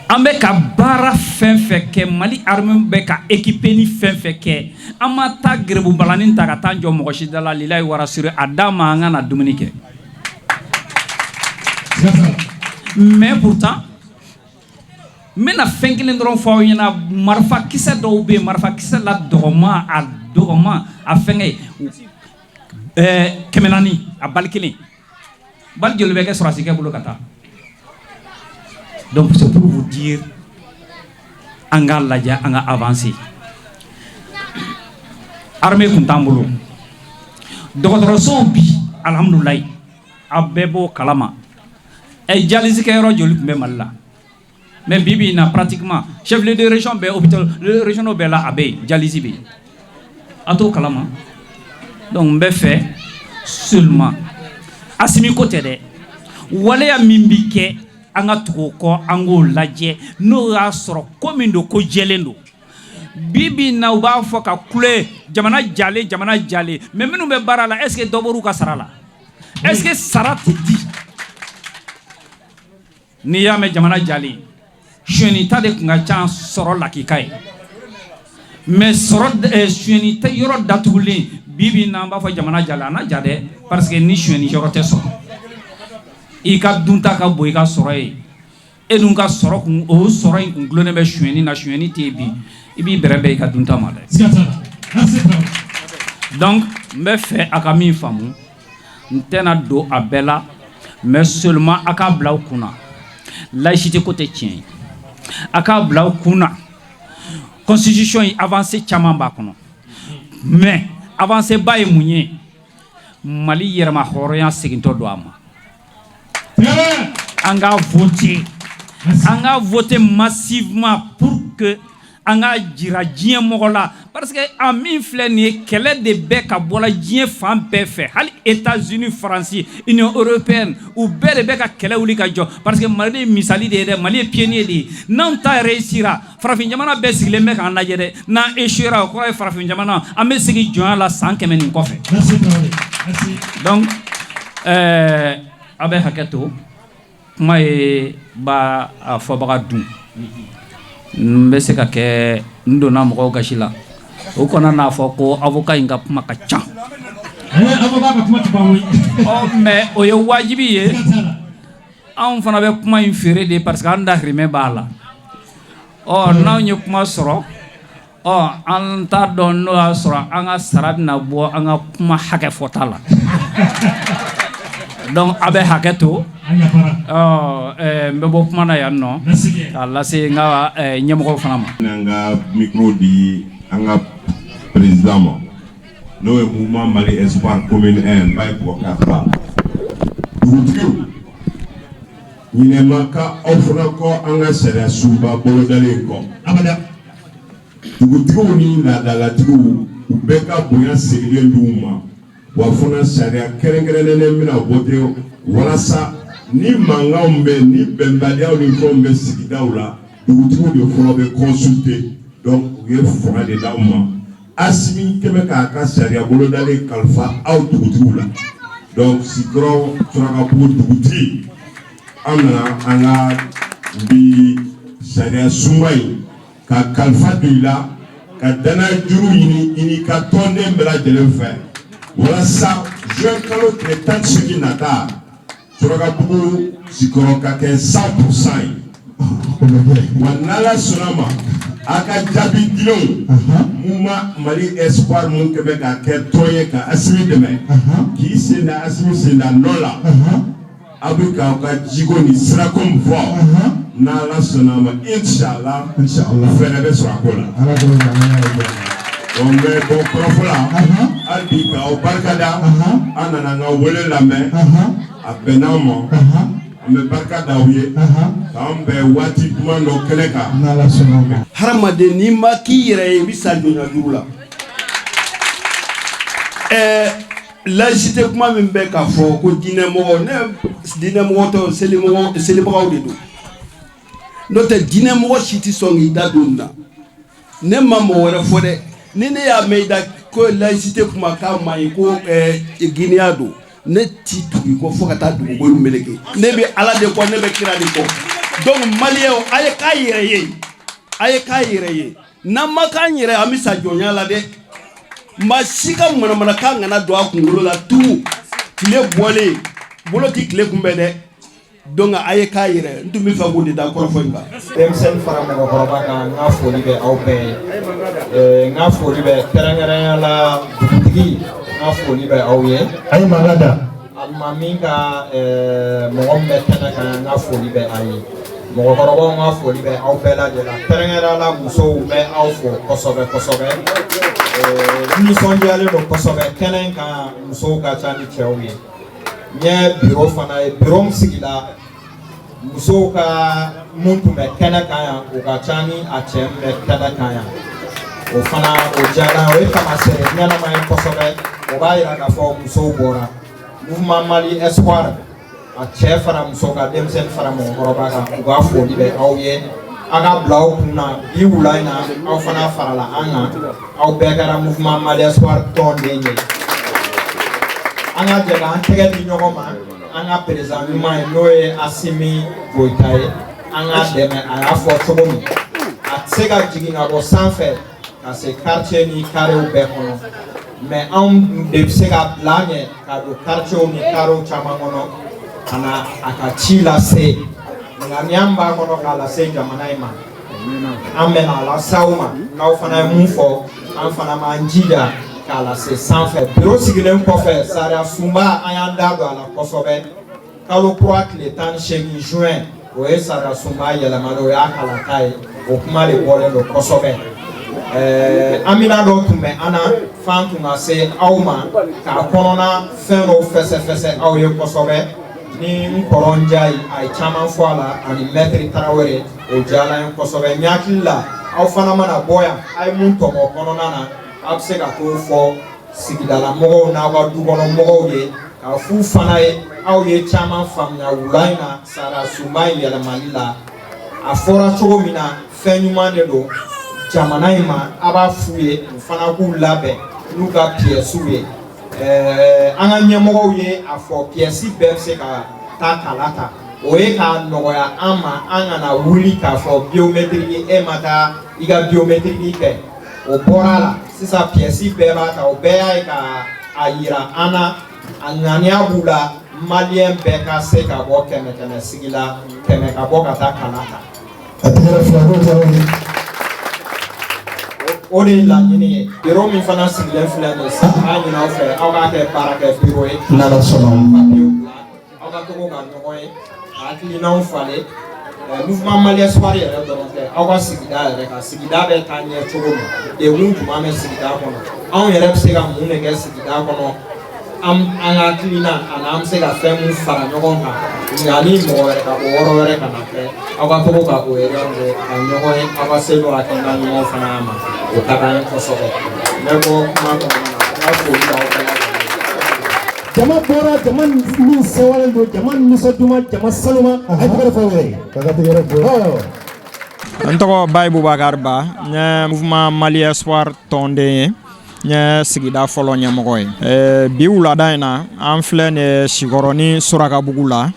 D: An bɛ ka baara fɛn fɛn kɛ, Mali armée bɛ ka équiper ni fɛn fɛn kɛ, an ma taa gerebubalanin ta ka taa jɔ mɔgɔ si da la. Lilayi warasiri a d'a ma, an ka na dumuni kɛ. Mais pourtant N bɛna fɛn kelen dɔrɔn fɔ aw ɲɛna. Marifakisɛ dɔw bɛ yen, marifakisɛ la dɔgɔman, a dɔgɔman, a fɛngɛ 400 a balle kelen. Balle joli bɛ kɛ sɔrɔdasikɛ bolo ka taa? Donc c'est pour vous dire, an k'a lajɛ, an ka avancer. Armée tun t'an bolo, dɔgɔtɔrɔsow bi, alhamdulilayi, aw bɛɛ b'o kalama. Ɛ, dialyse kɛyɔrɔ joli tun bɛ Mali la? Mais bi bi in na, pratiquement chef lieu de région bɛɛ, hôpital régionaux bɛɛ la, a bɛ yen, dialyse bɛ yen. A t'o kalama. Donc n bɛ fɛ seulement, Asimi ko tɛ dɛ, waleya min bi kɛ, an ka tugu o kɔ, an k'o lajɛ n'o y'a sɔrɔ ko min don, ko jɛlen don. Bi bi in na, u b'a fɔ ka kule jamana jalen, jamana jalen, mais minnu bɛ baara la, est ce que dɔ bɔr'u ka sara la? Est ce que sara tɛ di? N'i y'a mɛn jamana jalen, sonyɛnita de tun ka ca sɔrɔ lakika ye. Mais sɔrɔ sonyɛni yɔrɔ datugulen, bi bi in na, an b'a fɔ jamana jalen, a na ja dɛ, parce que ni sonyɛni yɔrɔ tɛ sɔrɔ, i ka dunta ka bon i ka sɔrɔ ye. E dun ka sɔrɔ kun, o sɔrɔ in kun gulonnen bɛ sonyɛni na. Sonyɛni tɛ yen bi, i b'i bɛrɛ bɛn i ka dunta ma dɛ. Donc n bɛ fɛ a ka min faamu, n tɛna don a bɛɛ la, mais seulement a k'a bila aw kunna, laïcité ko tɛ tiɲɛ ye. A k'a bila aw kunna, constitution in, avancée caman b'a kɔnɔ, mais avancée ba ye mun ye? Mali yɛrɛma hɔrɔnya segintɔ don a ma. An k'a voter, an k'a voter massivement pour que an k'a jira diɲɛ mɔgɔ la, parce que a min filɛ nin ye, kɛlɛ de bɛ ka bɔla diɲɛ fan bɛɛ fɛ. Hali États-Unis, Faransi, Union européenne, u bɛɛ de bɛ ka kɛlɛ wuli ka jɔ, parce que Mali ye misali de ye dɛ, Mali ye pionnier de ye. N'anw ta réussira, farafin jamana bɛɛ sigilen bɛ k'an lajɛ dɛ. N'an échouera, o kɔrɔ ye farafin jamana, an bɛ segin jɔnya la san 100 nin kɔfɛ. Donc a bɛ hakɛ to, kuma ye ba a fɔbaga dun. N bɛ se ka kɛ n donna mɔgɔw gasi la, o kɔnɔ n'a fɔ ko avocat in ka kuma ka ca. Ɔ, mais o ye wajibi ye. Anw fana bɛ kuma in feere de, parce que an dahirimɛ b'a la. Ɔ, n'anw ye kuma sɔrɔ, ɔ, an t'a dɔn n'o y'a sɔrɔ an ka sara bɛna bɔ an ka kuma hakɛ fɔta la. Donc a bɛ hakɛ to. Ɔ, n bɛ bɔ kuma na yan nɔ k'a lase n ka ɲɛmɔgɔw fana ma.
C: An ka micro di an ka président ma, n'o ye Mouvement Mali Espoir commune 1, Baye Boubacar Ba. Dugutigiw, ɲinɛ ma ka aw fana kɔ an ka sariya sunba bolodalen kɔ.
B: Abada.
C: Dugutigiw ni laadalatigiw, u bɛɛ ka bonya seginnen d'u ma. Wa fana, sariya kɛrɛnkɛrɛnnen bɛna voter walasa ni mankanw bɛ, ni bɛnbaliyaw ni fɛnw bɛ sigidaw la, dugutigiw de fɔlɔ bɛ consulter. Donc u ye fanga de d'aw ma. Asimi kɛmɛ k'a ka sariya bolodalen kalifa aw dugutigiw la. Donc Sikɔrɔ Surakabugu dugutigi, an nana an ka bi sariya sunba in ka kalifa don i la, ka danaya juru ɲini i n'i ka tɔnden bɛɛ lajɛlen fɛ, walasa juin kalo tile 18 nata, Surakabugu Sikɔrɔ ka kɛ 100% ye. Wa n'Ala sɔnna ma, a ka jaabi dilenw, Mouvement Mali Espoir mun kɛ bɛ ka kɛ tɔn ye ka Asimi dɛmɛ, k'i sen da Asimi sen da nɔ la, aw bɛ k'aw ka jiko ni sirako min fɔ, n'Ala sɔnna a ma, inshallah, fɛɛrɛ bɛ sɔrɔ a ko la. Donc n bɛ bɔ kɔrɔfɔ la hali bi k'aw barikada. An nana an ka wele lamɛn, a bɛnn'an ma. An bɛ barika da aw ye, k'an bɛn waati duman dɔ kɛnɛ kan.
E: Hadamaden, n'i ma k'i yɛrɛ ye, i bɛ sa jɔnya juru la. Ɛɛ, laïcité kuma min bɛ k'a fɔ ko diinɛmɔgɔ, ne diinɛmɔgɔ tɛ, selimɔgɔ, selibagaw de don. N'o tɛ, diinɛmɔgɔ si tɛ sɔn k'i da don nin na. Ne ma mɔgɔ wɛrɛ fɔ dɛ. Ni ne y'a mɛn i da ko laïcité kuma k'a man ɲi, ko giniya don, ne ti tugu i kɔ fo ka taa dugukolo meleke. Ne bɛ Ala de kɔ, ne bɛ kira de kɔ. Donc maliyɛnw, a ye k'a yɛrɛ ye, a ye k'a yɛrɛ ye. N'an ma k'an yɛrɛ, an bɛ sa jɔnya la dɛ. Maa si ka manamanakan kana don a kunkolo la tugun. Tile bɔlen bolo ti tile kunbɛn dɛ. Donc a ye k'a yɛrɛ, n tun bɛ fɛ k'o de da kɔrɔfɔ in kan.
F: Denmisɛnnin fara mɔgɔkɔrɔba kan, n ka foli bɛ aw bɛɛ ye. N ka foli bɛ kɛrɛnkɛrɛnya la dugutigi, n ka foli bɛ aw ye.
B: A ye mankan da.
F: Alimami ka mɔgɔ min bɛ kɛnɛ kan, n ka foli bɛ a ye. Mɔgɔkɔrɔbaw, n ka foli bɛ aw bɛɛ lajɛlen, kɛrɛnkɛrɛnya la musow, n bɛ aw fo kosɛbɛ kosɛbɛ. N nisɔndiyalen don kosɛbɛ kɛnɛ in kan, musow ka ca ni cɛw ye. N ye biro fana ye, biro min sigila musow ka mun tun bɛ kɛnɛ kan yan, o ka ca ni a cɛ min bɛ kɛnɛ kan yan. O fana o diyara n ye, o ye taamasere ɲɛnama ye kosɛbɛ. O b'a yira k'a fɔ musow bɔra. Mouvement Mali Espoir, a cɛ fara muso kan, denmisɛnnin fara mɔgɔkɔrɔba kan, u ka foli bɛ aw ye. A ka bila aw kun na, bi wula in na, aw fana farala an kan, aw bɛɛ kɛra Mouvement Mali Espoir tɔnden ye. An ka jɛ k'an tɛgɛ di ɲɔgɔn ma, an ka président ɲuman ye, n'o ye Asimi Goyita ye, an k'a dɛmɛ. A y'a fɔ cogo min, a tɛ se ka jigin ka bɔ sanfɛ ka se quartier ni carréw bɛɛ kɔnɔ, mais anw de bɛ se ka bila a ɲɛ ka don quartier ni carréw caman kɔnɔ ka na a ka ci lase. Ŋaniya min b'a kɔnɔ k'a lase jamana in ma, an bɛna a lase aw ma. N'aw fana ye mun fɔ, an fana b'an jija k'a lase sanfɛ. Biro sigilen kɔfɛ, sariya sunba, an y'an da don a la kosɛbɛ. Kalo kura tile 18 juin, o ye sariya sunba yɛlɛmali, o y'a kalata ye. O kuma de bɔlen don kosɛbɛ. Amina dɔ tun bɛ an na f'an tun ka se aw ma k'a kɔnɔna fɛn dɔw fɛsɛfɛsɛ aw ye kosɛbɛ. Ni n kɔrɔ Njayi, a ye caman fɔ a la, ani maître Tarawele, o diyara n ye kosɛbɛ. N hakili la, aw fana mana bɔ yan, a ye mun tɔmɔ kɔnɔna na, aw bɛ se ka t'o fɔ sigidala mɔgɔw n'aw ka du kɔnɔ mɔgɔw ye, k'a f'u fana ye aw ye caman faamuya wula in na sariya sunba in yɛlɛmali la. A fɔra cogo min na, fɛn ɲuman de don jamana in ma. A b'a f'u ye, u fana k'u labɛn n'u ka pièces ye. An ka ɲɛmɔgɔw ye a fɔ, pièce bɛɛ bɛ se ka taa kala ta. O ye k'a nɔgɔya an ma, an kana wuli k'a fɔ biométrique, e ma taa i ka biométrique kɛ. O bɔra a la sisan, pièce bɛɛ b'a ta. O bɛɛ y'a ye ka a yira an na, a ŋaniya b'u la, maliyɛn bɛɛ ka se ka bɔ kɛmɛ kɛmɛ sigi la, 100 ka bɔ ka taa kala ta.
A: A tɛgɛrɛ fila n'o diyara ye.
F: O de ye laɲini ye. Biro min fana sigilen filɛ nin ye sisan, n b'a ɲini aw fɛ, aw k'a kɛ baarakɛ biro ye.
A: N'Ala sɔnna.
F: Papiyew bila, aw ka to ka ɲɔgɔn ye ka hakilinaw falen. Mouvement Mali Espoir yɛrɛ dɔrɔn tɛ, aw ka sigida yɛrɛ ka sigida bɛ taa ɲɛ cogo min, degun jumɛn bɛ sigida kɔnɔ, anw yɛrɛ bɛ se ka mun de kɛ sigida kɔnɔ, an ka hakilina ani an bɛ se ka fɛn mun fara ɲɔgɔn kan yanni mɔgɔ wɛrɛ ka bɔ yɔrɔ wɛrɛ ka na kɛ. Aw ka to ka o réunion kɛ ka ɲɔgɔn ye, aw ka se n'o hakilina ɲumanw fana ma, o ka d'an ye kosɛbɛ. N bɛ bɔ kuma kɔnɔna na, n ka foli b'aw bɛɛ lajɛlen ye.
B: Jama bɔra, jama min sewalen don, jama nisɔn duman, jama sanuma, a ye tɛgɛrɛ fɔ aw yɛrɛ ye.
A: Ka ka tɛgɛrɛ fɔ.
F: N tɔgɔ Bayi Bubakari Ba, n ye Mouvement Mali Espoir tɔnden ye, n ye sigida fɔlɔ ɲɛmɔgɔ ye. Bi wulada in na, an filɛ nin ye Sikɔrɔni Surakabugu la.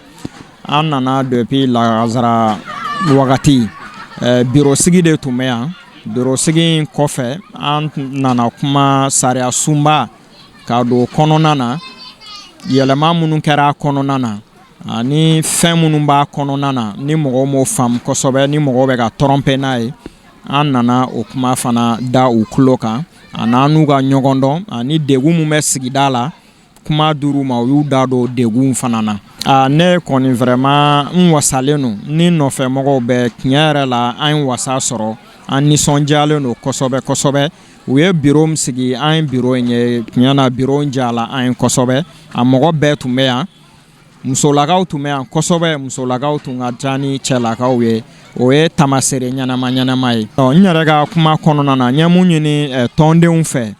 F: An nana depuis lagansara wagati. Biro sigi de tun bɛ yan. Biro sigi in kɔfɛ, an nana kuma sariya sunba ka don kɔnɔna na, yɛlɛma minnu kɛra a kɔnɔna na ani fɛn minnu b'a kɔnɔna na ni mɔgɔw m'o faamu kosɛbɛ, ni mɔgɔw bɛ ka tromper n'a ye. An nana o kuma fana da u tulo kan, a n'an n'u ka ɲɔgɔn dɔn ani degun min bɛ sigida la. Kuma duuru ma, u y'u da don degun fana na. Aa, ne kɔni vraiment n wasalen don ni nɔfɛ mɔgɔw bɛɛ. Tiɲɛ yɛrɛ la, an ye wasa sɔrɔ, an nisɔndiyalen don kosɛbɛ kosɛbɛ. U ye biro min sigi, an ye biro in ye, tiɲɛ na, biro in diyala an ye kosɛbɛ. A mɔgɔ bɛɛ tun bɛ yan, musolakaw tun bɛ yan kosɛbɛ, musolakaw tun ka ca ni cɛlakaw ye. O ye taamasere ɲɛnama ɲɛnama ye. N yɛrɛ ka kuma kɔnɔna na, n ye mun ɲini tɔndenw fɛ,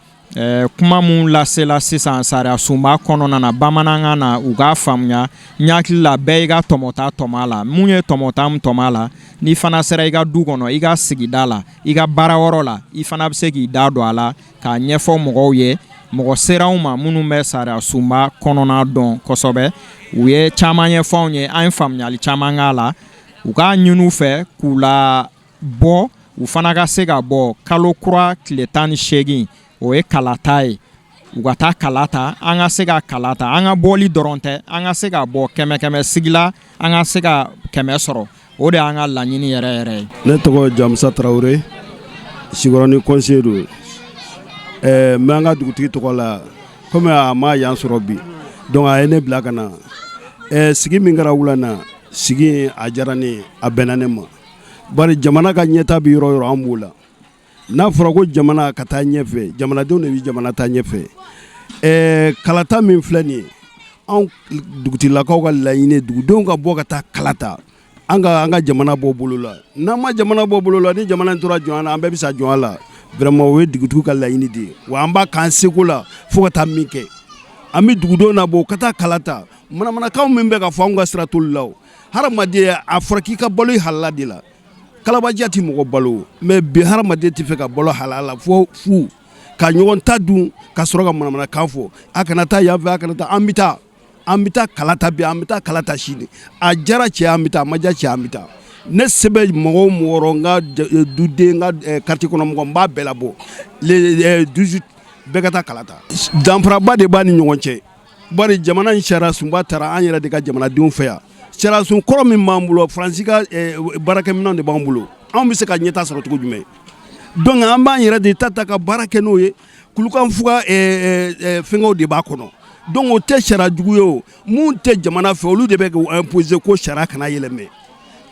F: kuma mun lasela sisan sariya sunba kɔnɔna na bamanankan na, u k'a faamuya. N hakili la, bɛɛ y'i ka tɔmɔta tɔmɔ a la. Mun ye tɔmɔta min tɔmɔ a la, n'i fana sera i ka du kɔnɔ, i ka sigida la, i ka baarayɔrɔ la, i fana bɛ se k'i da don a la k'a ɲɛfɔ mɔgɔw ye. Mɔgɔ sera anw ma minnu bɛ sariya sunba kɔnɔna dɔn kosɛbɛ, u ye caman ɲɛfɔ anw ye, an ye faamuyali caman k'a la. U k'a ɲini u fɛ k'u la bɔ, u fana ka se ka bɔ kalo kura tile 18, o ye kalata ye. U ka taa kala ta, an ka se ka kala ta. An ka bɔli dɔrɔn tɛ, an ka se ka bɔ 100 100 sigi la, an ka se ka 100 sɔrɔ. O de y'an ka laɲini yɛrɛ yɛrɛ ye.
E: Ne tɔgɔ Jamusa Tarawele, Sikɔrɔni conseiller don. N bɛ an ka dugutigi tɔgɔ la, komi a ma yan sɔrɔ bi, donc a ye ne bila ka na. Sigi min kɛra wula na, sigi a diyara ne ye, a bɛnna ne ma, bari jamana ka ɲɛta bɛ yɔrɔ o yɔrɔ, an b'o la. N'a fɔra ko jamana ka taa ɲɛfɛ, jamanadenw de bɛ jamana taa ɲɛfɛ. Kalata min filɛ nin ye, anw dugutigilakaw ka laɲini, dugudenw ka bɔ ka taa kala ta, an ka jamana bɔ bolo la. N'an ma jamana bɔ bolo la, ni jamana in tora jɔnya la, an bɛɛ bɛ sa jɔnya la. Vraiment, o ye dugutigiw ka laɲini de ye, wa an b'a k'an seko la fo ka taa min kɛ. An bɛ dugudenw nabɔ ka taa kala ta. Manamanakanw min bɛ ka fɔ, anw ka sira t'olu la. O hadamaden, a fɔra k'i ka balo i halala de la. Kalabajiya tɛ mɔgɔ balo, mais bi hadamaden tɛ fɛ ka balo halala la, fo fu ka ɲɔgɔn ta dun ka sɔrɔ ka manamanakan fɔ. A kana taa yan fɛ, a kana taa. An bɛ taa, an bɛ taa kala ta bi, an bɛ taa kala ta sini. A diyara cɛ, an bɛ taa, a ma diya cɛ, an bɛ taa. Ne sɛbɛn mɔgɔ o mɔgɔ, n ka duden, n ka quartier kɔnɔ mɔgɔ, n b'a bɛɛ labɔ le 18, bɛɛ ka taa kala ta. Danfaraba de b'a ni ɲɔgɔn cɛ, bari jamana in sariya sunba taara an yɛrɛ de ka jamanadenw fɛ yan. Sariya sun kɔrɔ min b'an bolo, Faransi ka baarakɛminɛnw de b'an bolo. Anw bɛ se ka ɲɛta sɔrɔ cogo jumɛn? Donc an b'an yɛrɛ de ta ta ka baara kɛ n'o ye. Kulukanfuga fɛngɛw de b'a kɔnɔ. Donc o tɛ sariya jugu ye. O mun tɛ jamana fɛ, olu de bɛ k'o imposer ko sariya kana yɛlɛmɛ.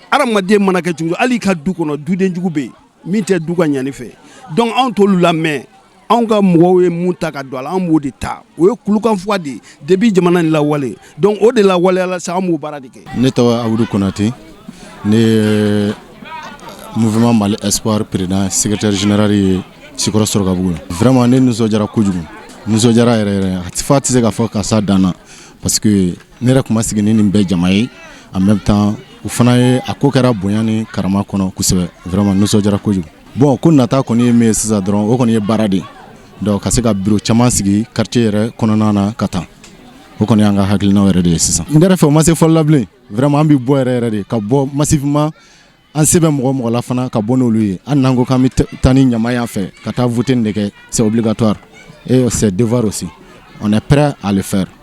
E: Hadamaden mana kɛ cogo, hali i ka du kɔnɔ, duden jugu bɛ yen min tɛ du ka ɲani fɛ. Donc anw t'olu lamɛn. Anw ka mɔgɔw ye mun ta ka don a la, an b'o de ta. O ye kulukanfuga de ye depuis jamana in lawale. Donc o de lawaleyala sa, an b'o baara de kɛ.
G: Ne tɔgɔ Abudu Konate, ne ye Mouvement Mali Espoir président, secrétaire général ye Sikɔrɔ Sɔrɔkabugu la. Vraiment, ne nisɔndiyara kojugu, nisɔndiyara yɛrɛ yɛrɛ f'a tɛ se ka fɔ ka s'a dan na, parce que ne yɛrɛ tun ma sigi ni nin bɛɛ jama ye. En même temps, u fana ye a ko kɛra bonya ni karama kɔnɔ kosɛbɛ. Vraiment, nisɔndiyara kojugu. Bon, ko nata kɔni ye min ye sisan dɔrɔn, o kɔni ye baara de ye. Donc ka se ka bureau caman sigi quartier yɛrɛ kɔnɔna na ka taa, o kɔni y'an ka hakilinaw yɛrɛ de ye sisan. N yɛrɛ fɛ, o ma se fɔli la bilen. Vraiment, an bɛ bɔ yɛrɛ yɛrɛ de ka bɔ massivement. An se bɛ mɔgɔ mɔgɔ la fana ka bɔ n'olu ye. Hali n'an ko k'an bɛ taa ni ɲama yan fɛ ka taa voter nin de kɛ, c'est obligatoire et c'est devoir aussi, on est prêt à le faire.